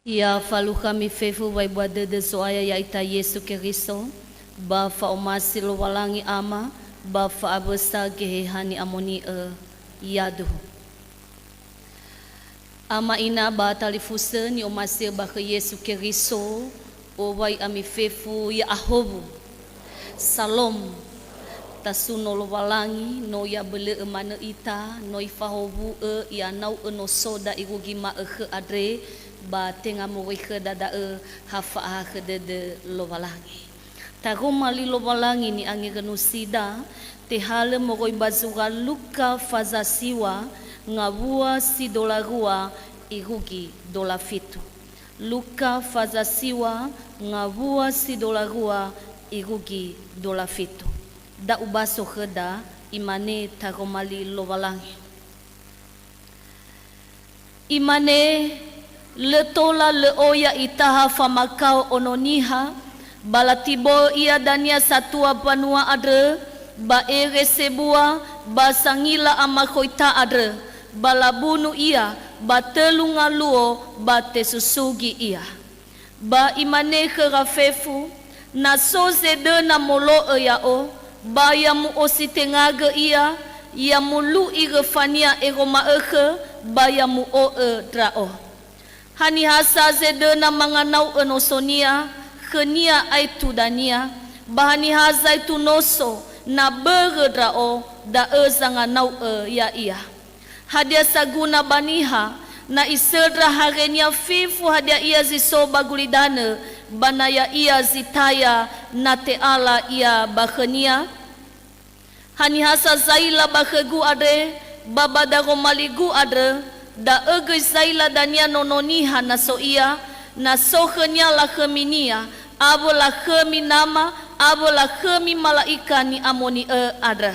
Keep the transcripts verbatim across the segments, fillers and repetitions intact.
Ya falukha ami fefu wa'ebua dödö Zo'aya ya'ita Yesu Keriso, ba fa'omasi Lowalangi Ama, ba fa'awösa Geheha Ni'amoni'ö. Yaduhu. Ama ina ba talifusö ni'omasi'ö ba khö Yesu Keriso, owai ami fefu ya'ahowu. Salom. Tasuno Lowalangi, no I'abölö'ö manö ita, no Ifahowu'ö, I'anau'ö nosoda irugi ma'ökhö andre, ba tenga moroi khöda da'ö ha fa'ahakhö dödö Lowalangi. Taroma li Lowalangi ni'angerönusida, tehalö moroi ba zura Luka faza siwa ngawua si dola rua irugi dola fitu. Luka faza siwa ngawua si dola rua irugi dola fitu. Da ubaso khöda, imane taroma li Lowalangi. Imane, lö tola lö oya itaha famakao Ono Niha, ba latibo'ö ia dania satua mbanua andrö, ba ere sebua, ba sangila amakhoita andrö, ba labunu ia, ba tölu ngaluo, ba tesusugi ia. Ba imane khöra fefu, "Na so zedöna molo'ö ya'o, ba ya mu'ositengagö ia, ya mulu'i röfania ero ma'ökhö, ba ya mu'o'ö ndra'o." Haniha sa zedöna manganau'ö nosonia, khönia aetu dania, ba haniha zaetu noso, na börö ndra'o, da'ö zanganau'ö ya'ia. Hadia saguna ba niha, na isöndra harenia fefu hadia ia zi so ba gulidanö, ba na ya'ia zi taya na te'ala ia ba khönia? Haniha sa zaila ba khögu andre, ba ba daroma ligu andrö, da'ö göi zaila dania Nono Niha na so ia, na so khönia lakhöminia, awö lakhömi Nama, awö lakhömi mala'ika ni'amoni'ö andrö.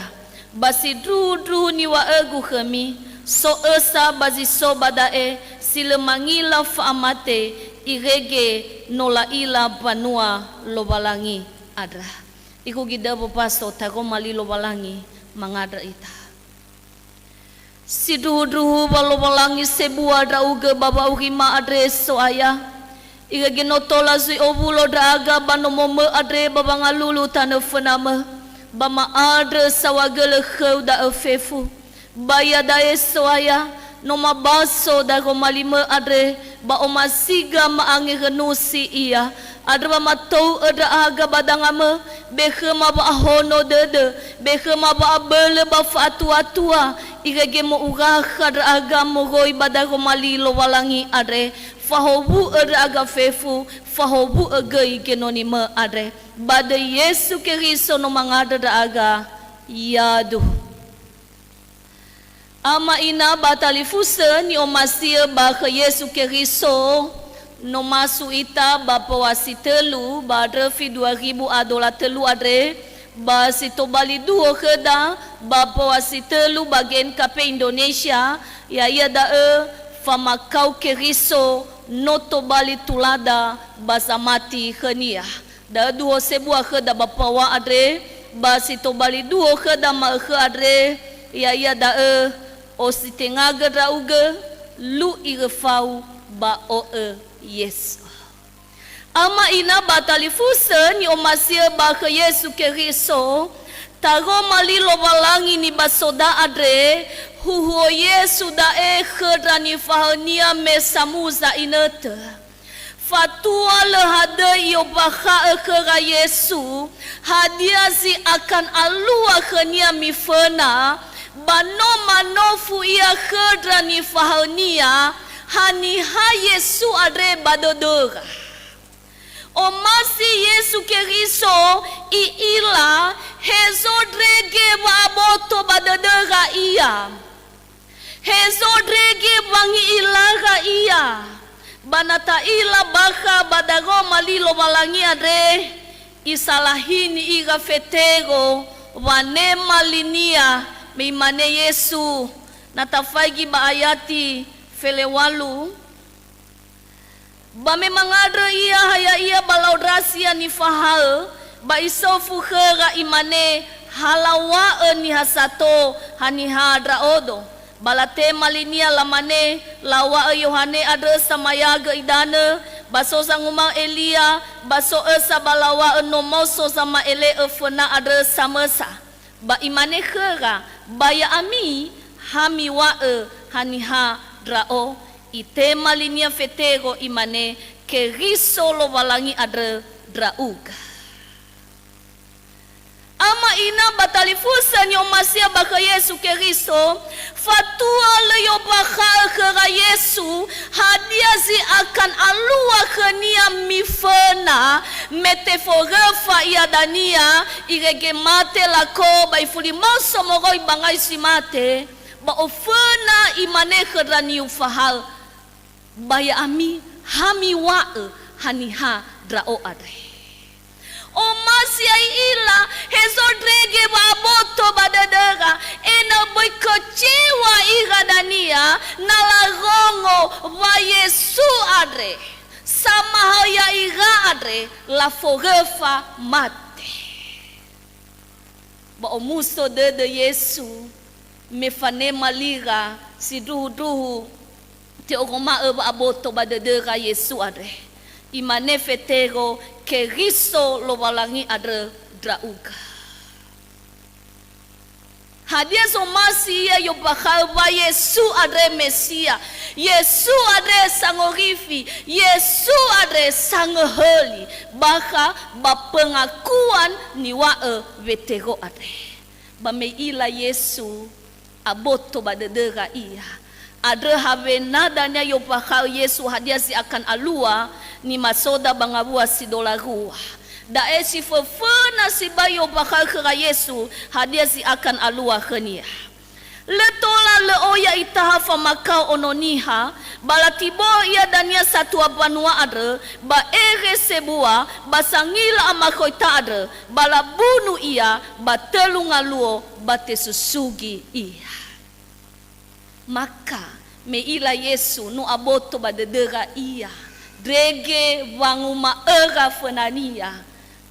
Ba sindruhundruhu niŵa'ögu khömi, so ösa ba zi so ba da'e si lö mangila fa'amate, irege no la'ila mbanua Lowalangi andrö. Irugi dödö wobaso, taroma li Lowalangi mangandrö ita. Sindruhundruhu wa Lowalangi sebua ndra'ugö ba wa'aurima andre, So'aya. Irege no tola zui owulo ndra'aga ba nomomö andre ba wangalulu tanö fönamö, ba ma'andrö saohagölö khöu da'ö fefu. Ba iada'e, So'aya, no mabaso daroma limö andre, ba omasiga ma'angerönusi ia. Andrö wa matou'ö ndra'aga ba dangamö, be khöma wa'ahono dödö, be khöma wa'abölö ba fa'atuatua, irege mo'urakha ndra'aga moroi ba daroma li Lowalangi andre, fahowu'ö ndra'aga fefu, fahowu'ö göi genonimö andre. Ba döi Yesu Keriso no mangandrö ndra'aga. Yaduhu. Ama ina ba talifusö ni'omasi'ö ba khö Yesu Keriso, no masu ita ba mbaŵa si tölu ba ndröfi dua ribu a dola tölu andre, ba si tobali duo khöda ba mbaŵa si tölu ba G N K P Indonesia, ya'ia da'ö famakao Keriso no tobali tulada ba zamati khönia. Da'ö duho sebua khöda ba mbaŵa andre, ba si tobali duo khöda ma'ökhö andre, ya'ia da'ö, ositengagö ndra'ugö, lu'i röfau, ba o'ö Yesu. Ama ina ba talifusö ni'omasi'ö ba khö Yesu Keriso, taroma li Lowalangi nibasoda andre, huhuo Yesu da'e khö ndra nifahaö-Nia me samuza inötö. Fatua lö hadöi i'ombakha'ö khöra Yesu, hadia zi akan alua khönia miföna, ba no manofu ia khö ndra nifahaö-Nia, haniha Yesu andre ba dödöra. Omasi Yesu Keriso, i'ila hezo ndrege wa'aboto ba dödöra Ia. Hezo ndrege wangi'ilara Ia, ba na ta'ila bakha ba daroma li Lowalangi andre, isalahini ira Fetero wanema linia, me imane Yesu, na tafaigi ba ayati felewalu, Ba me mangandrö ia ha ya'ia ba laondrasi ia nifahaö, ba isofu khöra imane, "Halaw̃a'ö niha sato, haniha ndra'odo?" Ba latema linia lamane, "Law̃a'õ Yohane andrõ samayagõ idanõ, ba so zanguma'õ Elia, ba so õsa ba law̃a'õ no maoso zama'ele'õ föna andrõ samõsa." Ba imane khöra, "Ba ya'ami, ha miŵa'õ haniha ndra'o?" Itema linia Fetero, imane, "Keriso Lowalangi andrõ ndra'ugõ." Ama ina ba talifusö ni'omasi'ö ba khö Yesu Keriso, fatua lö i'ombakha'ö khöra Yesu hadia zi akan alua khönia miföna, me teforöfa ia dania, irege mate lako ba ifuli maoso moroi ba ngai si mate, ba oföna imane khö ndra nifahaö, "Ba ya'ami, ha miŵa'ö haniha ndra'o andre?" Omasi ya'ila, he zondrege wa'aboto ba dödöra, ena'ö böi kecewa ira dania na larongo wa Yesu andre, samahaö ya'ira andre, laforöfa mate. Ba omuso dödö Yesu me fanema lira sindruhundruhu te'oroma'ö wa'aboto ba dödöra Yesu andre. Imane Fetero, "Keriso Lowalangi andrö ndra'ugö." Hadia zomasi ia i'ombakha'ö wa Yesu andre Mesia, Yesu andre Sangorifi, Yesu andre Sangöhöli, bakha ba pengakuan niŵa'ö Wetero andre. Ba me i'ila Yesu, aboto ba dödöra ia. Andrö hawena dania i'ombakha'ö Yesu hadia zi akan alua nimasoda ba ngawua si dolarua. Da'e si föföna sibai i'ombakha'ö khöra Yesu hadia zi akan alua khönia. Lö tola lö oya itaha famakao Ono Niha, ba latibo'ö ia dania satua mbanua andrö, ba ere sebua, ba sangila amakhoita andrö, ba labunu ia, ba tölu ngaluo ba tesusugi ia. Maka, me i'ila Yesu no aboto ba dödöra ia, ndrege wanguma'öra fönania,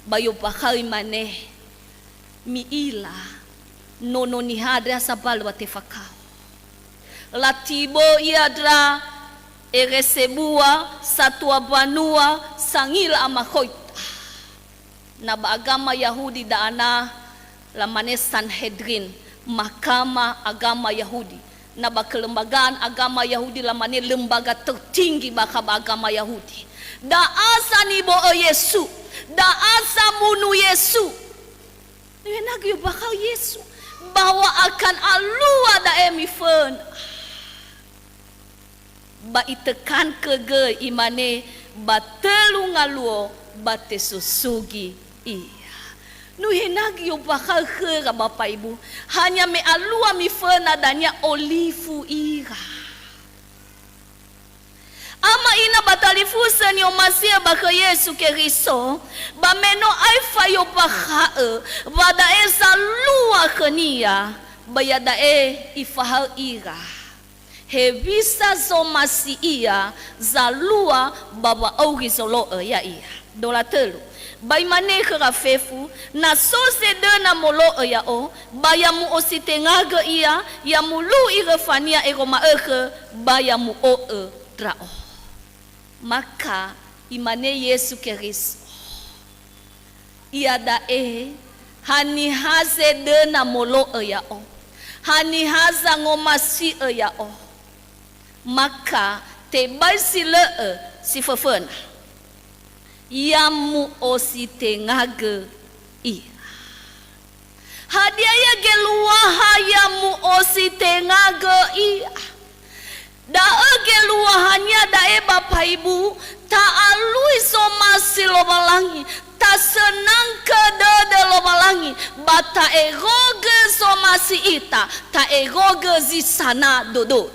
ba i'ombakha'ö imane, "Mi'ila, Nono Niha ndra sambalö wa tefakao." Latibo'ö ia ndra ere sebua, satua mbanua, sangila amakhoita. Na ba agama Yahudi da'ana lamane Sanhedrin, mahkamah agama Yahudi. Na ba kelembagaan agama Yahudi lamane lembaga tertinggi bakha ba agama Yahudi. Da'a sa nibo'ö Yesu, da'a sa munu Yesu. Niwenagö i'ombakha'ö Yesu, bahwa akan alua da'e miföna. Ba itekankhö göi imane, "Ba tölu ngaluo ba tesusugi ia." Niwenagö i'ombakha'ö khöra Bapa Ibu, hanya me alua miföna dania olifu ira. Ama ina ba talifusö ni'omasi'ö ba khö Yesu Keriso, ba me no aefa i'ombakha'ö, wa da'e zalua khönia, ba iada'e ifahaö ira. Hewisa zomasi ia zalua ba wa'auri zolo'ö ya'ia. Dola tölu. Ba imane khöra fefu, "Na so zedöna molo'ö ya'o, ba ya mu'ositengagö ia, ya mulu'i röfania ero ma'ökhö, ba ya mu'o'ö ndra'o." Maka imane Yesu Keriso, "Iada'e, haniha zedöna molo'ö ya'o, haniha zangomasi'ö ya'o, maka tebai si lö'ö si föföna, ya mu'ositengagö ia." Hadia ia geluaha ya mu'ositengagö ia? Da'ö geluahania da'e Bapa Ibu, ta'alui zomasi Lowalangi, tasönangkö dödö Lowalangi, ba ta'erogö zomasi ita, ta'erogö zi sana dödöda.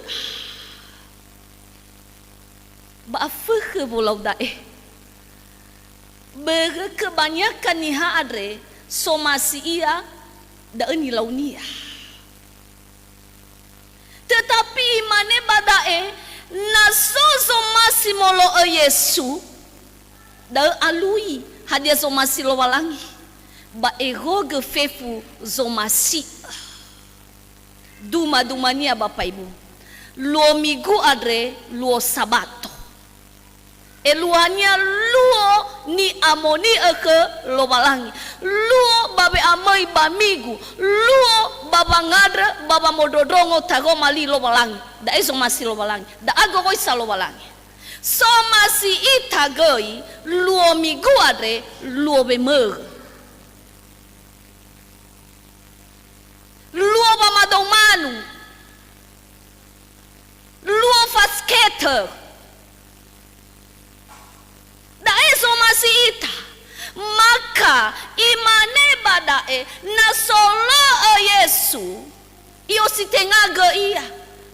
Ba afökhö wolau da'e. Börö kebanyakan niha andre somasi ia, da'ö nilaunia. Tetapi imane ba da'e, na so zomasi molo'ö Yesu, da'ö alui hadia zomasi Lowalangi, ba erogö fefu zomasi'ö. Duma-dumania ba paibu. Luo migu andre luo Sabato. Eluahania luo ni'amoni'ö khö Lowalangi. Luo ba we'amöi ba migu. Luo ba wangandrö ba wamondrondrongo taroma li Lowalangi. Da'e zomasi Lowalangi. Da'a goroisa Lowalangi. Somasi ita göi, luo migu andre, luo wemörö. Luo wamadou manu. Luo fasketer. Da'e zomasi ita. Maka imane ba da'e, na solo'ö Yesu, i'ositengagö ia.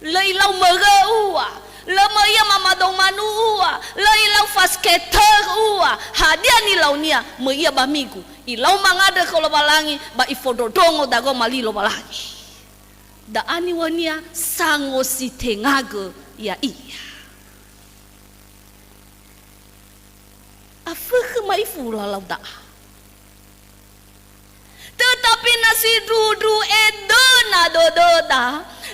Lö ilau mörö ua. Lö möi ia mamadou manu ua. Lö ilau fasketer ua. Hadia nilaunia? Möi ia ba migu. Ilau mangandrö khö Lowalangi ba ifondrondrongo daroma li Lowalangi. Da'a niŵa'önia sangositengagö ya'ia. Afökhö ma'ifu lalau da'a. Tetapi na sindrundru edöna dödöda,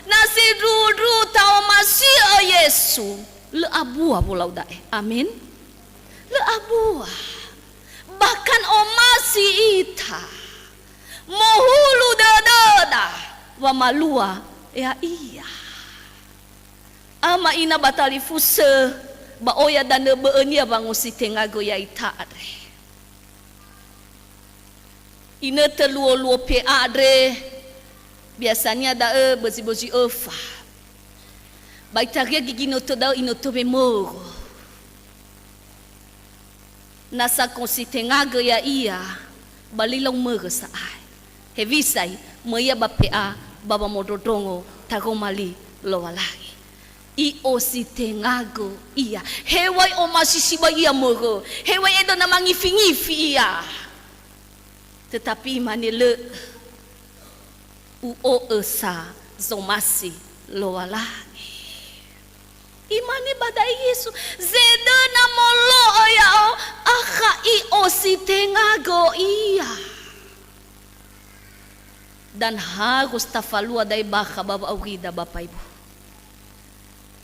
na sindrundru ta'omasi'ö Yesu, lö abua wolau da'e. Amin. Lö abua. Bahkan omasi ita. Mohulu dödöda wamalua ya'ia. Ama ina ba talifusö ba oya danö bö'önia wangositengagö ya'ita andre. Inötö luo-luo P A andre, biasania da'ö bözi-bözi öfa. Ba itaria gigi inötö da'ö inötö wemörö. Na sangositengagö ya'ia, ba lö ilau mörö sa'ae. Hewisa i? Möi ia ba P A ba wamondrondrongo taroma li Lowalangi. I'ositengagö ia. Heŵa'ae omasi sibai ia mörö. Heŵa'ae edöna mangifi-ngifi ia. Tetapi imane, "Lö'ö, u'o'ö sa zomasi Lowalangi." Imane ba da'e Yesu, "Zedöna molo'ö ya'o, akha i'ositengagö ia." Dan harus tafalua da'e bakha ba wa'aurida, Bapa Ibu.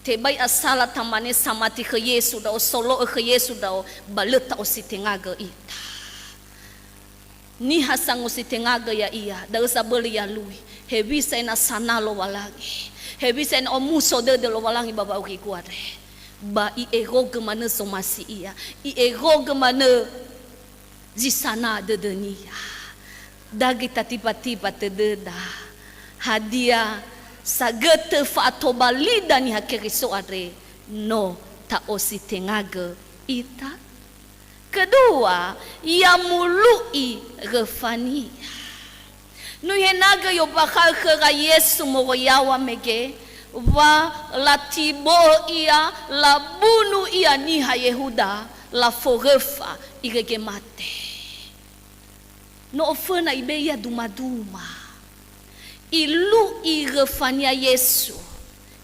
Tebai asala tamane samati khö Yesu ndra'o, solo'ö khö Yesu ndra'o, ba lö ta'ositengagö ita. Niha sangositengagö ya'ia, da'ö zabölö ya lui. Hewisa ena'ö sana Lowalangi. Hewisa ena'ö omuso dödö Lowalangi ba wa'aurigu andre. Ba i'erogö manö zomasi ia. I'erogö manö zi sana dödönia. Da göi tatiba-tiba tödöda. Hadia sagötö fa'atobalida Niha Keriso andre no ta'ositengagö ita? Kedua, ya mulu'i röfania. No ihenagö i'ombakha'ö khöra Yesu moroi yaŵa mege, wa latibo'ö ia, labunu ia niha Yehuda, laforöfa irege mate. No oföna ibe'e ia duma-duma. Ilu'i röfania Yesu,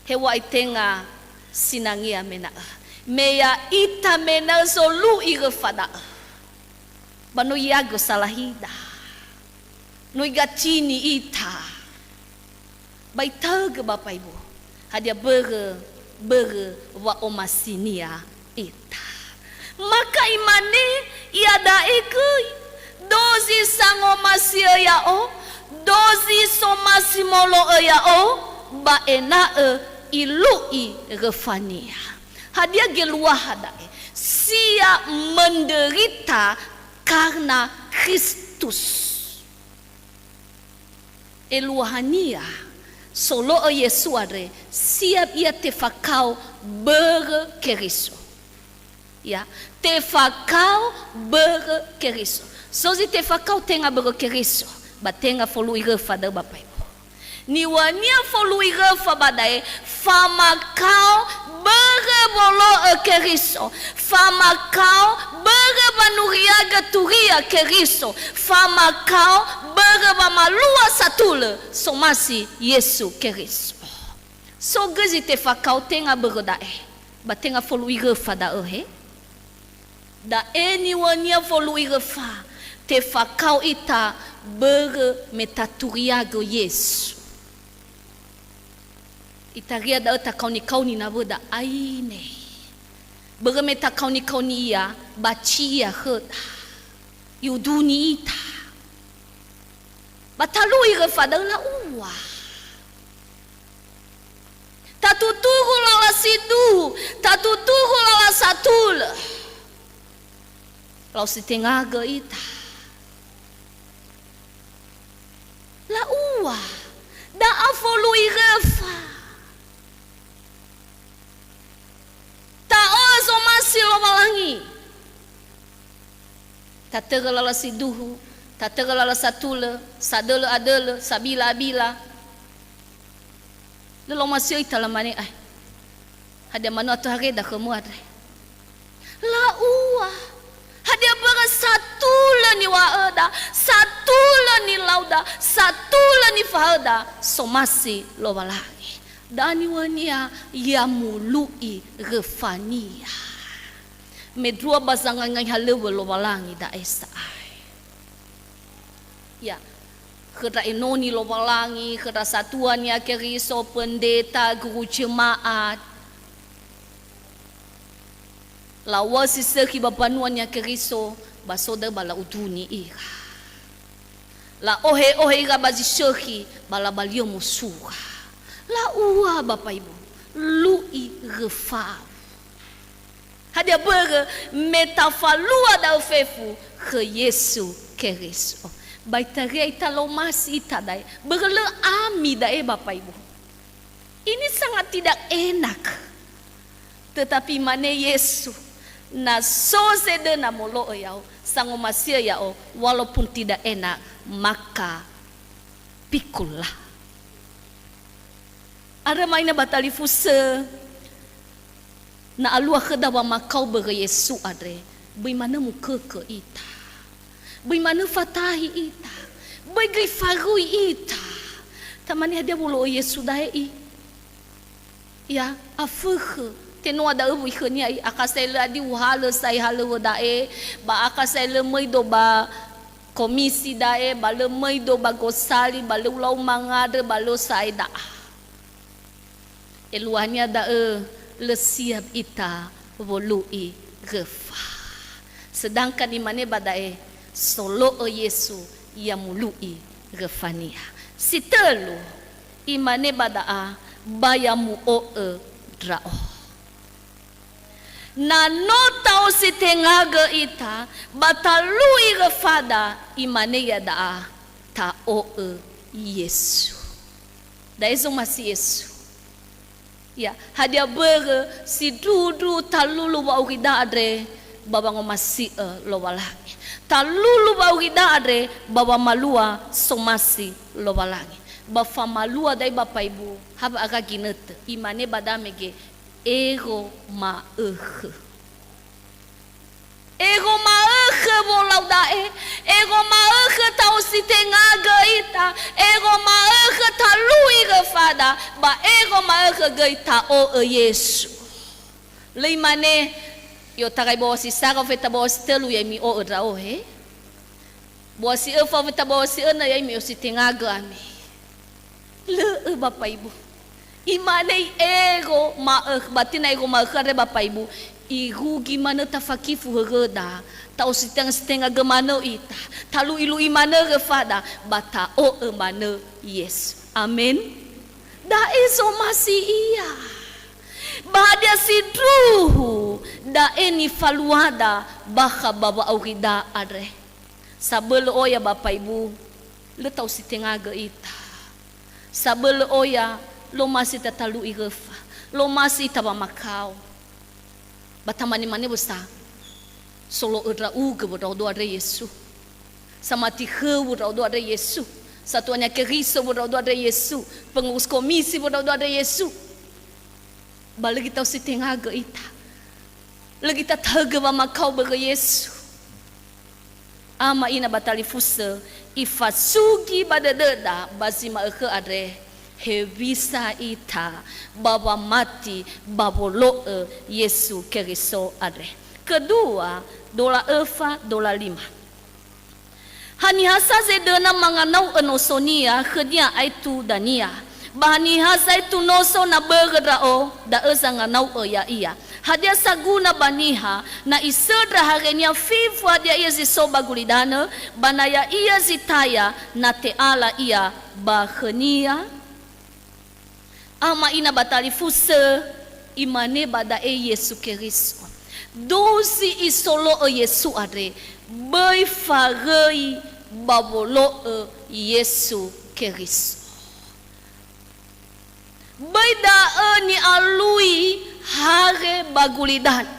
heŵa'ae tenga sinangea mena'ö. Me ya'ita mena'ö zolu'i röfa da'ö. Ba no iagö salahida. No igatini ita. Ba itaögö Bapa Ibu, hadia börö, börö wa'omasinia ita. Maka imane, "Iada'e göi, dozi sangomasi'ö ya'o, dozi somasi molo'ö ya'o, ba ena'ö ilu'i röfania." Hadia geluaha da'e? Siap menderita karena Kristus. Eluahania, solo'ö Yesu andre, siap ia tefakao börö Keriso. Ya, tefakao börö Keriso. So zi tefakao tenga börö Keriso, ba tenga folu'i röfa da'ö, Bapa Ibu. Niŵa'önia folu'i röfa ba da'e, famakao börö wolo'ö Keriso, famakao börö wanuriagö turia Keriso, famakao börö wamalua satulö somasi Yesu Keriso. So göi zi tefakao tenga börö da'e, ba tenga folu'i röfa da'ö, he? Da'e niŵa'önia folu'i röfa, tefakao ita börö me taturiagö Yesu. Itaria da'ö takaoni-kaoni nawöda aine. Börö me takaoni-kaoni ia, ba ci ia khöda. I'uduni ita. Ba talu'i röfa da'ö la'ua. Tatuturu lala siduhu, tatuturu lala satulö. Lau si tengagö ita. La'ua, da'a folu'i röfa. Ta'o'ö zomasi Lowalangi. Tatörö lala siduhu, tatörö lala satulö, sadölö adölö, sabila abila. Lö lomasi'ö ita lamane, "Ai, hadia manö atohareda khömö andre?" La'ua, hadia börö satulö niŵa'öda, satulö nilauda, satulö nifahaöda, somasi Lowalangi. Da'a niŵa'önia, ya molu'i röfania. Mendrua ba zangai-ngai halöŵö Lowalangi da'e sa'ae. Ya, khö ndra enoni Lowalangi, khö ndra satuania Keriso, pendeta, guru jemaat. La'o'ö si sökhi ba mbanuania Keriso, ba so da'ö ba la'uduni ira. La'ohe-ohe ira ba zi sökhi, ba labalio mosura. La'ua, Bapa Ibu, lu'i röfau. Hadia börö me tafalua da'ö fefu khö Yesu Keriso. Ba itaria ita lomasi ita da'e, börö lö ami da'e, Bapa Ibu. Ini sangat tidak enak. Tetapi imane Yesu, "Na so zedöna molo'ö Ya'o, sangomasi'ö Ya'o, walaupun tidak enak, maka pikullah." Andrö ma'ina ba talifusö, na alua khöda wamakao börö Yesu andre, böi manö mukökö ita. Böi manö fatahi ita. Böi göi farui ita. Tamane hadia wolo'ö Yesu da'e i? Ya, afökhö. Tenoa da'ö wui khönia i, akha sa'ae lö adi uhalö sa'ae halöŵö da'e, ba akha sa'ae lö möido ba komisi da'e, ba lö möido ba gosali, ba lö ulau mangandrö, ba lö sa'ae da'a. Eluahania da'ö, lö siap ita wolu'i röfa. Sedangkan imane ba da'e, solo'ö Yesu, ya molu'i röfania. Si tölu, imane ba da'a, ba ya mu'o'ö ndra'o. Na no ta'ositengagö ita, ba talu'i röfada, imane ia da'a, ta'o'ö Yesu. Da'e zomasi Yesu. Ya, hadia börö sindruhundruhu talulu wa'aurida andre ba wangomasi'ö Lowalangi. Talulu wa'aurida andre ba wamalua somasi Lowalangi. Ba famalua da'e Bapa Ibu, ha wa'ara ginötö, imane ba da'a mege, ero ma'ökhö. Ero ma'ökhö wolau da'e, ero ma'ökhö ta'ositengagö ita, ero ma'ökhö talu'i röfada, ba ero ma'ökhö göi ta'o'ö Yesu. Lö imane, i'otarai baw̃a si sara ofeta baw̃a si tölu, ya'ia mi'o'ö ndra'o, he? Baw̃a si öfa ofeta baw̃a si önö, ya'ia mi'ositengagö ami. Lö'ö, Bapa Ibu. Imane i'ero ma'ökh-, ba tenga ero ma'ökhö andre, Bapa Ibu, irugi manö tafakifu höröda, ta'ositeng-sitengagö manö ita, talu'i-lu'i manö röfada, ba ta'o'ö manö Yesu. Amen. Da'e zomasi ia. Ba hadia sindruhu, da'e nifaluada bakha ba wa'aurida andre. Sabölö oya, Bapa Ibu, lö ta'ositengagö ita. Sabölö oya, lö omasi ita talu'i röfa, lö omasi ita wamakao. Ba tamane-mane wösa, solo'ö ndra'ugö wö ndra'odo andre Yesu. Samati khöu wö ndra'odo andre Yesu. Satuania Keriso wö ndra'odo andre Yesu. Pengurus komisi wö ndra'odo andre Yesu. Ba lö göi ta'ositengagö ita. Lö göi tatahaogö wamakao börö Yesu. Ama ina ba talifusö, ifasugi ba dödöda ba zi ma'ökhö andre, hewisa ita ba wamati ba wolo'ö Yesu Keriso andre. Kedua, dola öfa, dola lima. Haniha sa zedöna manganau'ö nosonia khönia aetu dania, Ba niha zaetu noso na börö ndra'o, da'ö zanganau'ö ya'ia. Hadia saguna ba niha, na isöndra harenia fifu hadia ia zi so ba gulidanö, ba na ya'ia zi taya, na te'ala ia ba khönia? Ama ina ba talifusö, imane ba da'e Yesu Keriso. Dozi isolo'ö Yesu andre, böi faröi ba wolo'ö Yesu Keriso. Böi da'ö ni'alui hare ba gulidanö.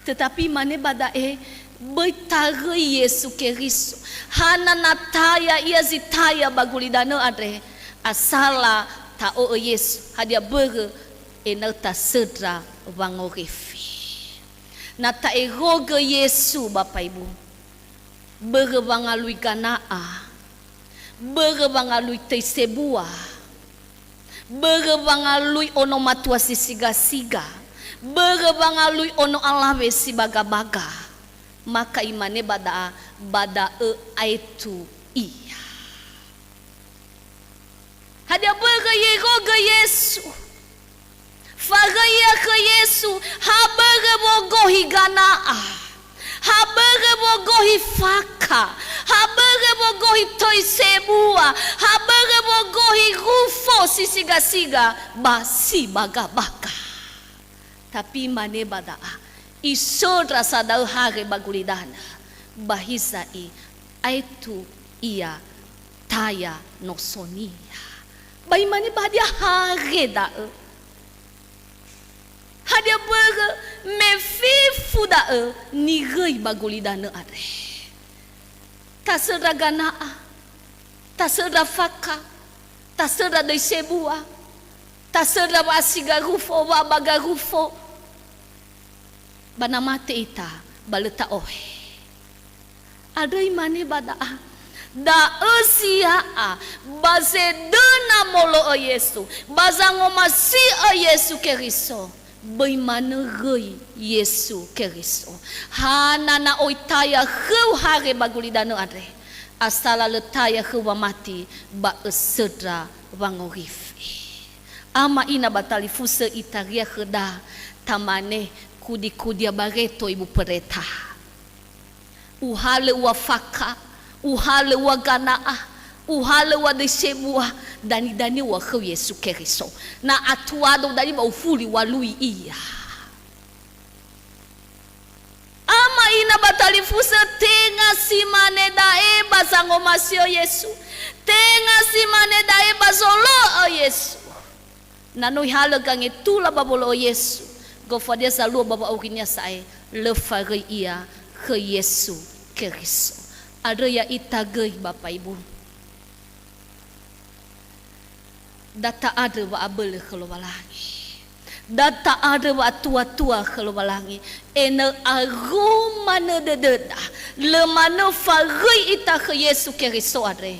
Tetapi imane ba da'e, böi taröi Yesu Keriso. Hana na taya ia zi taya ba gulidanö andre, asala ta'o'ö Yesu. Hadia börö? Ena'ö tasöndra wangorifi. Na ta'erogö Yesu ba paibu, börö wangalui gana'a, börö wangalui töi sebua, börö wangalui ono matua si sigasiga, börö wangalui ono alawe si bagabaga, maka imane ba da'a, ba da'ö aetu ia. Hadia börö irogö Yesu? Faröi ia khö Yesu, ha börö wogohi gana'a, ha börö wogohi fakha, ha börö wogohi töi sebua, ha börö wogohi rufo si sigasiga ba si bagabaga. Tapi imane ba da'a, isöndra sa da'ö hare ba gulidanö, ba hiza'i aetu ia taya nosonia. Ba imane ba hadia hare da'ö? Hadia börö? Me fifu da'ö niröi ba gulidanö andre. Tasöndra gana'a, tasöndra fakha, tasöndra döi sebua, tasöndra wa'asiga rufo, wa'abaga rufo. Ba na mate ita, ba lö ta'ohe. Andrö imane ba da'a, da'ö zi ya'a, ba zedöna molo'ö Yesu, ba zangomasi'ö Yesu Keriso. Böi manö röi Yesu Keriso. Hana na oi taya khöu hare ba gulidanö andre, asala lö taya khöu wamati ba ösöndra wangorifi. Ama ina ba talifusö itaria khöda, tamane kudi-kudia bareto ibu pereta. Uhalö ua fakha, uhalö ua gana'a, uhalö ua döi sebua, dani-dania ua khöu Yesu Keriso. Na atuado dania ba ufuli ua lui Ia. Ama ina ba talifusö, tenga si mane da'e ba zangomasi'ö Yesu. Tenga si mane da'e ba zolo'ö Yesu. Na no ihalö gangetula ba wolo'ö Yesu, gofu hadia zalua ba wa'aurinia sa'ae, lö faröi ia khö Yesu Keriso. Andrö ya'ita göi, Bapa Ibu. Da ta'andrö wa'abölö khö Lowalangi. Da ta'andrö wa'atuatua khö Lowalangi. Ena'ö aroma manö dödöda, lö manö faröi ita khö Yesu Keriso andre.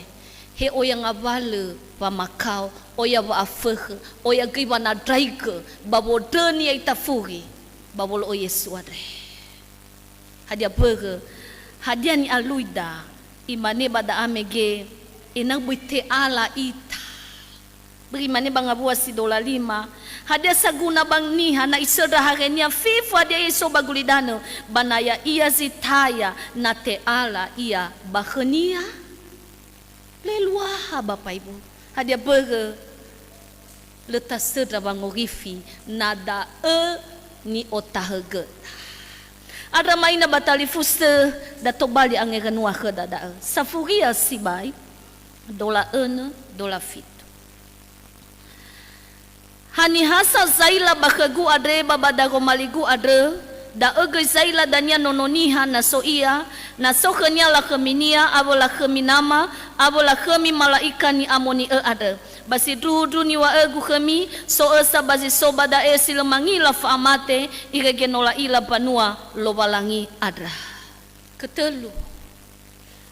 He oya ngawalö wamakao, oya wa'afökhö, oya göi wanandraigö, ba wondröni ya'ita furi ba wolo'ö Yesu andre. Hadia börö? Hadia ni'aluida? Imane ba da'a mege, ena'ö böi te'ala ita. Böi imane ba ngawua si dola lima, hadia saguna ba niha na isöndra harenia fifu hadia ia so ba gulidanö, ba na ya'ia zi taya, na te'ala ia ba khönia? Lö eluaha, Bapa Ibu. Hadia börö? Lö tasöndra wangorifi, na da'ö ni'otahögöda. Andrö ama ina ba talifusö, da tobali angerönua khöda da'ö. Safuria sibai, dola önö, dola fitu. Haniha sa zaila ba khögu andre ba ba daroma ligu andrö, da'ö göi zaila dania Nono Niha na so ia, na so khönia lakhöminia awö lakhömi nama, awö lakhömi mala'ika ni'amoni'ö andrö. Ba sindruhundruhu niŵa'ögu khömi, so ösa ba zi so ba da'e si lö mangila fa'amate, irege no la'ila mbanua Lowalangi andrö. Kötölu.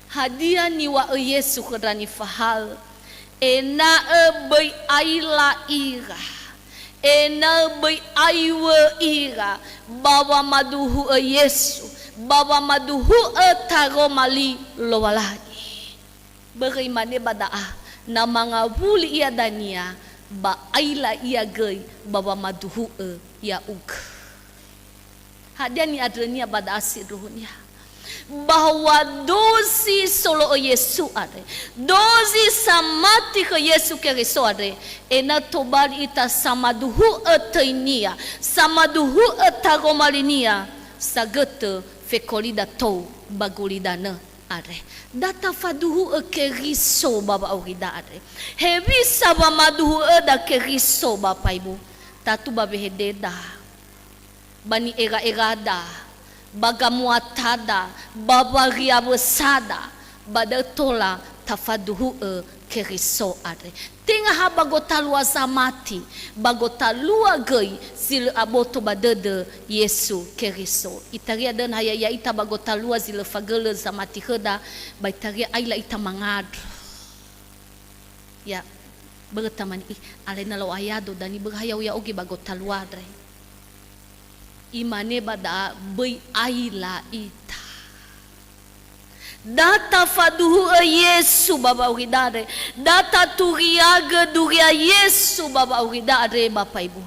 Hadia niŵa'ö Yesu khö ndra nifahaö? Ena'ö böi aila ira, ena'ö böi aiŵö ira, ba wamaduhu'ö Yesu, ba wamaduhu'ö taroma li Lowalangi. Börö imane ba da'a, Na mangawuli ia dania, ba aila ia göi ba wamaduhu'ö ya'ugö. Hadia ni'andrönia ba da'a sindruhunia? Bahwa dozi solo'ö Yesu andre, dozi samati khö Yesu Keriso andre, ena'ö tobali ita samaduhu'ö töinia, samaduhu'ö taroma linia, sagötö fekolida tou ba gulidanö andre. Da tafaduhu'ö Keriso ba wa'aurida andre. Hewisa wamaduhu'öda Keriso ba paibu? Tatu ba wehededa, ba ni'era'erada, ba gamuatada, ba wariawösada, ba da'ö tola tafaduhu'ö Keriso andre. Tenga ha ba gotalua zamati, ba gotalua göi zi lö aboto ba dödö Yesu Keriso. Itaria dö'ö ha ya'ia ita ba gotalua zi lö fagölö zamati khöda, ba itaria aila ita mangandrö. Ya, börö tamani, ih, alena lo'ayado dani börö ha ya'o ya'ogi ba gotalua andre. Imane ba da'a, böi aila ita. Da tafaduhu'ö Yesu ba wa'aurida andre. Da taturiagö duria Yesu ba wa'aurida andre ba paibu.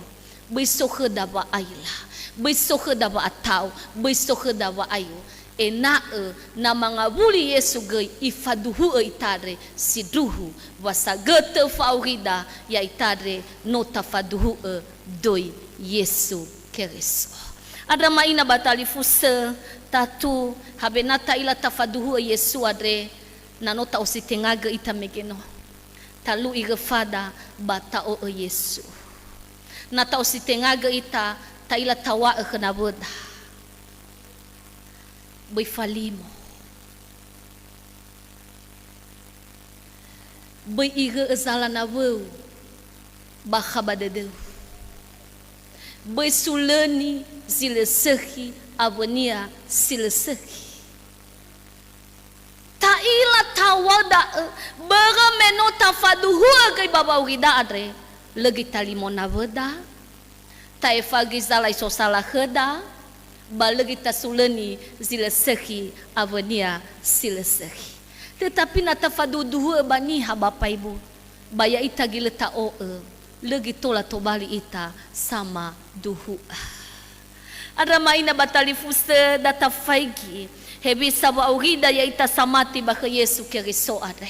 Böi so khöda wa'aila, böi so khöda wa'ata'u, böi so khöda wa'ayo. Ena'ö na mangawuli Yesu göi ifaduhu'ö ita andre sindruhu, wa sagötö fa'aurida ya'ita andre no tafaduhu'ö döi Yesu Keriso. Andrö ma'ina ba talifusö, tatu, hawena ta'ila tafaduhu'ö Yesu andre, na no ta'ositengagö ita mege no. Talu'i röfada ba ta'o'ö Yesu. Na ta'ositengagö ita, ta'ila taw̃a'ö khö nawöda. Böi falimo. Böi irö'ö zala nawöu bakha ba dödöu. Böi sulöni zi lö sökhi awönia si lö sökhi. Ta'ila taw̃a'ö da'ö, börö me no tafaduhu'ö göi ba wa'aurida andre, lö göi talimo nawöda, ta'efa'ö göi zalai sosala khöda, ba lö göi tasulöni zi lö sökhi awönia si lö sökhi. Tötapi na tafaduhuduhu'ö ba niha ba paibu, ba ya'ita göi lö ta'o'ö, lö göi tola tobali ita samaduhu'ö. Andrö ma'ina ba talifusö, da tafaigi hewisa wa'aurida ya'ita samati ba khö Yesu Keriso andre.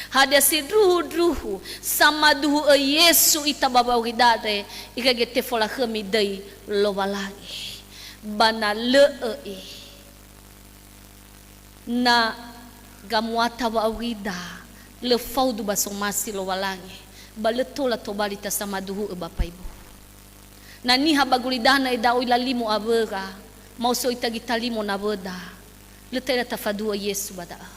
Hadia sindruhundruhu samaduhu'ö Yesu ita ba wa'aurida andre, irege tefolakhömi döi Lowalangi. Ba na lö'ö i, na gamuata wa'aurida lö faudu ba somasi Lowalangi, ba lö tola tobali ita samaduhu'ö ba paibu. Na niha ba gulidanö ena'ö lalimo awöra, maoso ita göi talimo nawöda, lö ta'ila tafaduhu'ö Yesu ba da'ö.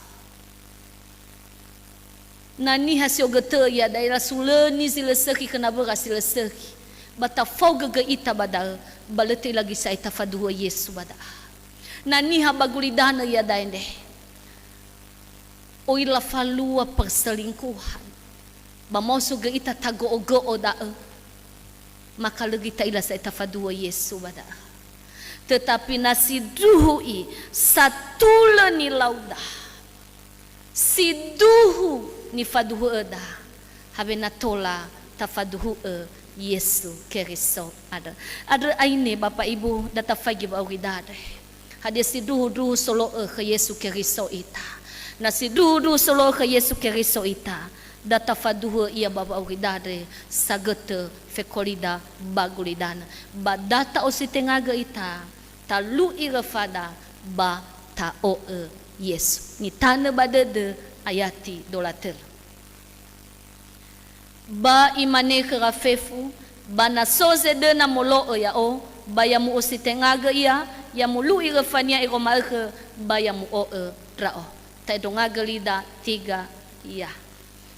Na niha si ogötö'ö iadae lasulöni zi lö sökhi khö nawöra si lö sökhi, ba tafaogö göi ita ba da'ö, ba lö ta'ila göi sa'ae tafaduhu'ö Yesu ba da'ö. Na niha ba gulidanö iadae andre, oi lafalua perselingkuhan, ba maoso göi ita tago'ogo'o da'ö, maka lö göi ta'ila sa'ae tafaduhu'ö Yesu ba da'ö. Tötapi na sindruhu i, satulö nilauda, sindruhu nifaduhu'öda, hawena tola tafaduhu'ö Yesu Keriso andrö. Andrö aine, Bapak Ibu, da tafaigi wa'aurida andre. Hadia sindruhundruhu solo'ö khö Yesu Keriso ita? Na sindruhundruhu solo'ö khö Yesu Keriso ita, da tafaduhu'ö Ia ba wa'aurida andre sagötö fekolida ba gulidanö. Ba da ta'ositengagö ita, talu'i röfada ba ta'o'ö Yesu. Nitanö ba dödö ayati dola tölu. Ba imane khöra fefu, "Ba na so zedöna molo'ö ya'o, ba ya mu'ositengagö ia, ya mulu'i röfania ero ma'ökhö, ba ya mu'o'ö ndra'o." Ta'endrongagö lida, tiga, ya.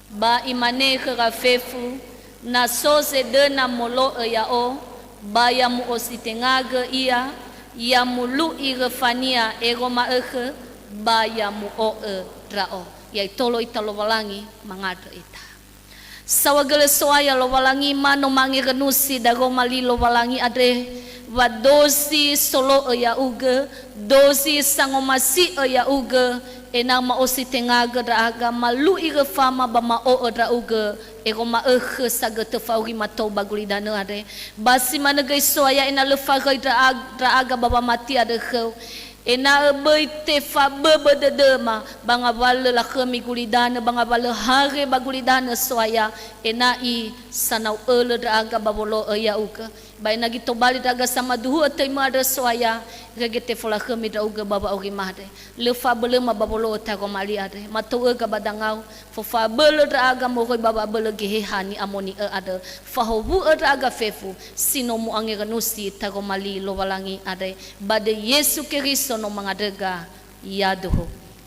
Ba imane khöra fefu, "Na so zedöna molo'ö ya'o, ba ya mu'ositengagö ia, ya mulu'i röfania ero ma'ökhö, ba ya mu'o'ö ndra'o." Ya'itolo ita Lowalangi, mangandrö ita. Saohagölö So'aya Lowalangi, ma no mangerönusi daroma li Lowalangi andre, Wa dozi solo'ö ya'ugö, dozi sangomasi'ö ya'ugö, ena'ö ma'ositengagö ndra'aga, malu'i röfama ba ma'o'ö ndra'ugö, ero ma'ökhö sagötö fa'auri matou ba gulidanö andre. Ba si manö göi So'aya ena'ö lö faröi ndra'ag-, ndra'aga ba wamati andrö khöu, ena'ö böi tefaböbö dödöma ba ngawalö lakhömi gulidanö, ba ngawalö hare ba gulidanö So'aya, ena'i sanau ölö ndra'aga ba wolo'ö ya'ugö. Ba enagi tobali ndra'aga samaduhu'ö töimö andrö So'aya, irege tefolakhömi ndra'ugö ba wa'aurima andre. Lö fa'abölöma ba wolo'ö taroma li andre. Matou'öga ba dangau, fofa'abölö ndra'aga moroi ba wa'abölö Geheha ni'amoni'ö andrö. Fahowu'ö ndra'aga fefu, si no mu'angerönusi taroma li Lowalangi andre. Ba döi Yesu Keriso no mangandröga, yaduhu.